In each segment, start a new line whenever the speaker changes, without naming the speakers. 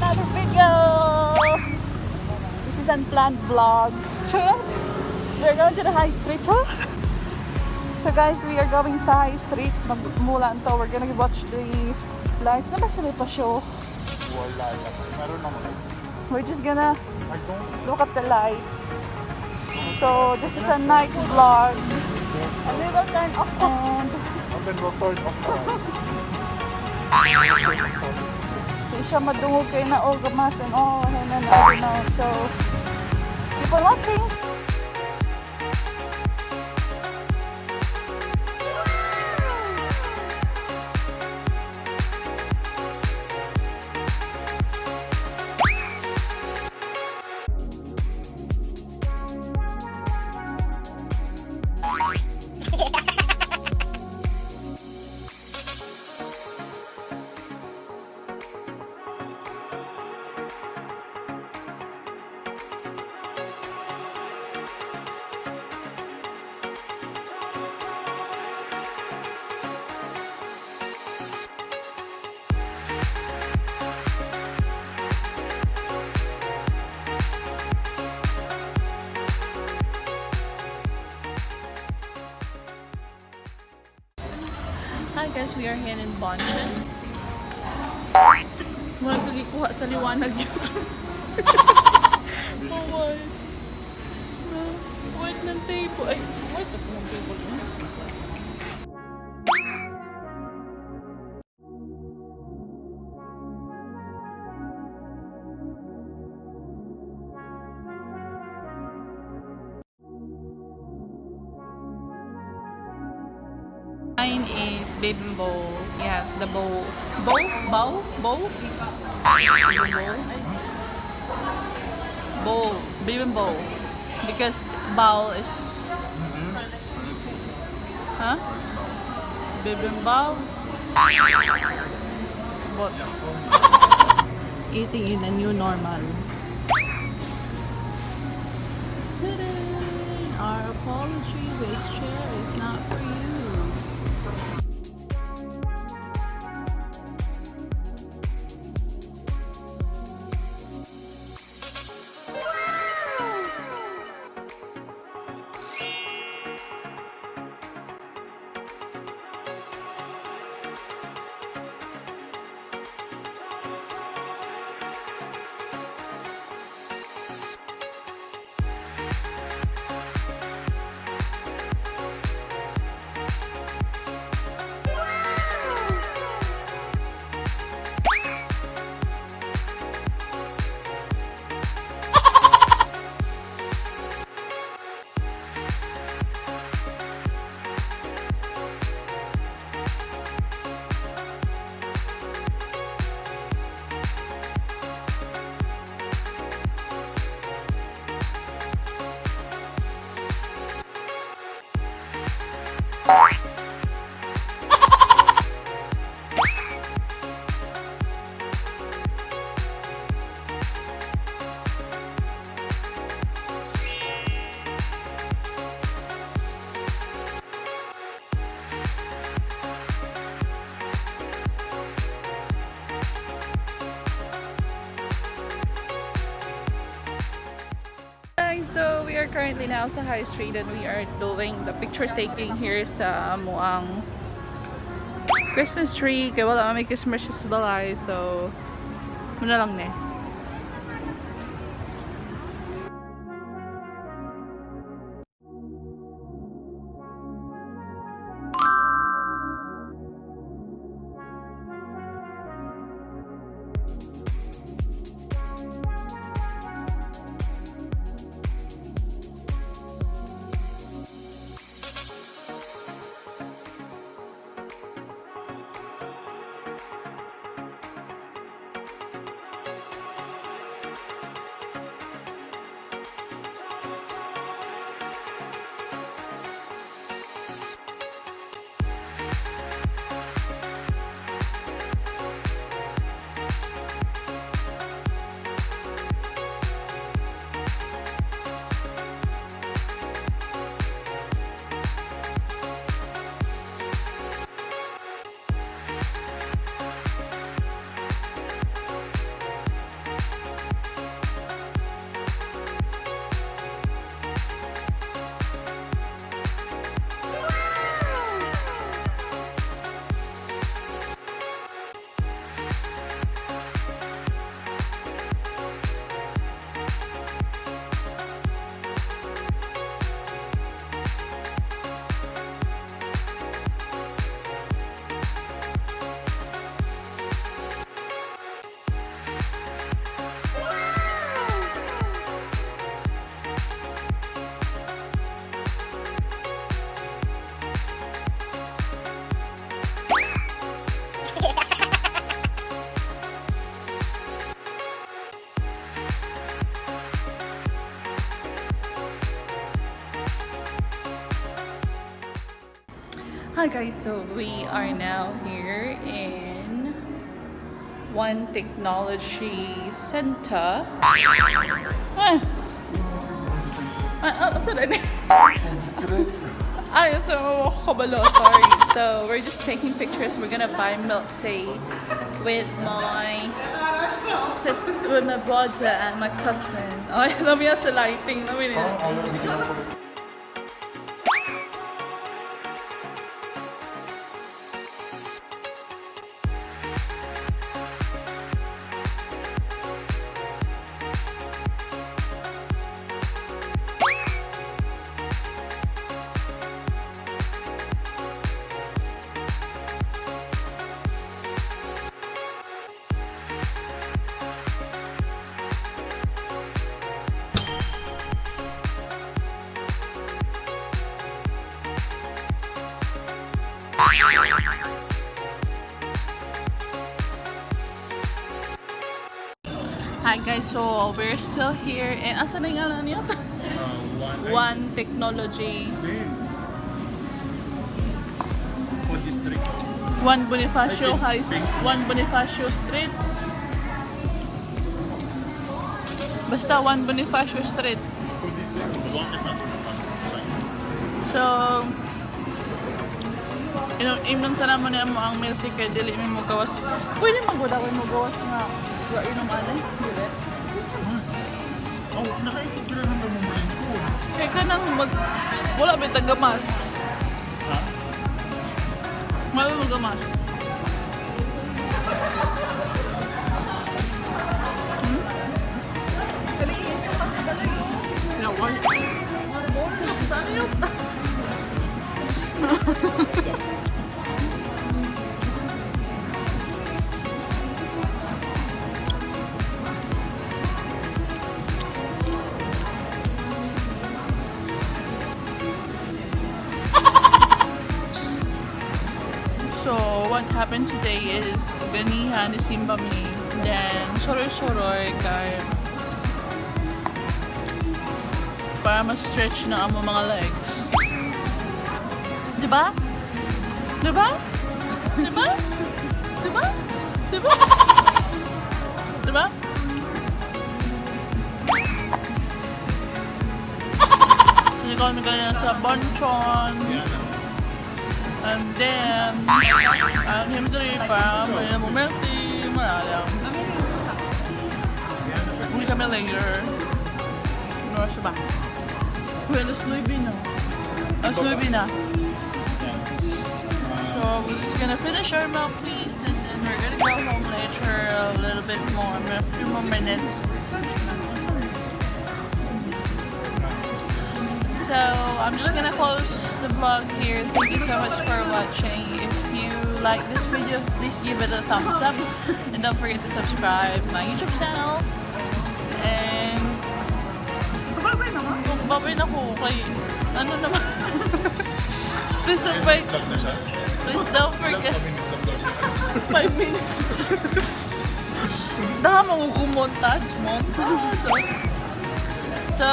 Another video! This is unplanned vlog. Charot! We're going to the high street. Charot! So guys, we are going sa high street. Magmula to. We're gonna watch the lights. Na ba sila pa show?
Wala lang. Meron naman.
We're just gonna
I don't
look at the lights. So this is a night vlog.
And we will turn off the
And
And then we'll turn off the light.
di siya madungog kay na og mas and all and then I don't know. So keep on watching. Hi guys, we are here in Bonchen. Mura ko gikuha sa liwanag yun. Oh my. Na, white ng table. Ay, white ako ng table. Mine is baby bowl. Yes, the bowl. Bowl? Bowl? Bowl? Bowl? Bowl. Baby bowl. Because bowl is... Huh? Baby bowl? What? Eating in a new normal. Ta-da! Our apology with chair is not for you. Alright, so we are currently now sa High Street and we are doing the picture taking here sa amuang Christmas tree. Kaya wala may Christmas tree sa balay, so muna lang ne. Hi guys, so we are now here in One Technology Center. Ah, ah, ah, saan na? Ay, so kabalo, sorry. So we're just taking pictures. We're gonna buy milk tea with my sister, with my brother and my cousin. Ay, alam niya sa lighting. Alam niya.
Parang ayaw hindi ko.
Hi guys, so we're still here in, asa na yung ngalan niya? One Technology. One Bonifacio High, One Bonifacio Street. Basta One Bonifacio Street. So, inom imnon sana mo niya mo ang milk tea kay dili mi mo gawas. Pwede magwala ko mo gawas nga wa inom ani, dili.
Oh, nakaikot ka lang ng mumuling ko.
Kay kanang mag wala may tagamas.
Ha?
Wala mo gamas. Hmm? Saan yun? So, what happened today is ganiha ni simba mi. Then, soroy-soroy kay para ma-stretch na ang mga legs. Diba? Diba? Diba? Diba? Diba? Diba? Sinigaw kami kanina sa Bonchon. And then, ang him diri para may mo milk tea, wala lang. Uwi kami later. Ano oras ba? Uy, alas 9 na. Alas 9 na. So, we're just gonna finish our milk teas and then we're gonna go home later a little bit more, a few more minutes. So I'm just gonna close the vlog here. Thank you so much for watching. If you like this video, please give it a thumbs up and don't forget to subscribe my YouTube channel. And babay na ko kay ano naman. Please don't forget,
Vlog na siya.
Please don't forget.
Ilang minutes na vlog na?
5 minutes. Daha mo montage, montage. So,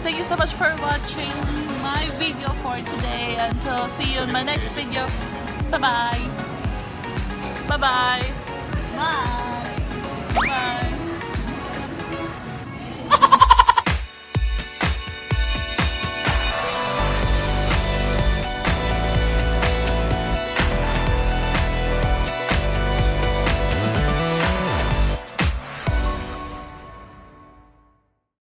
thank you so much for watching my video for today. Until see you in my next video. Bye-bye. Bye-bye.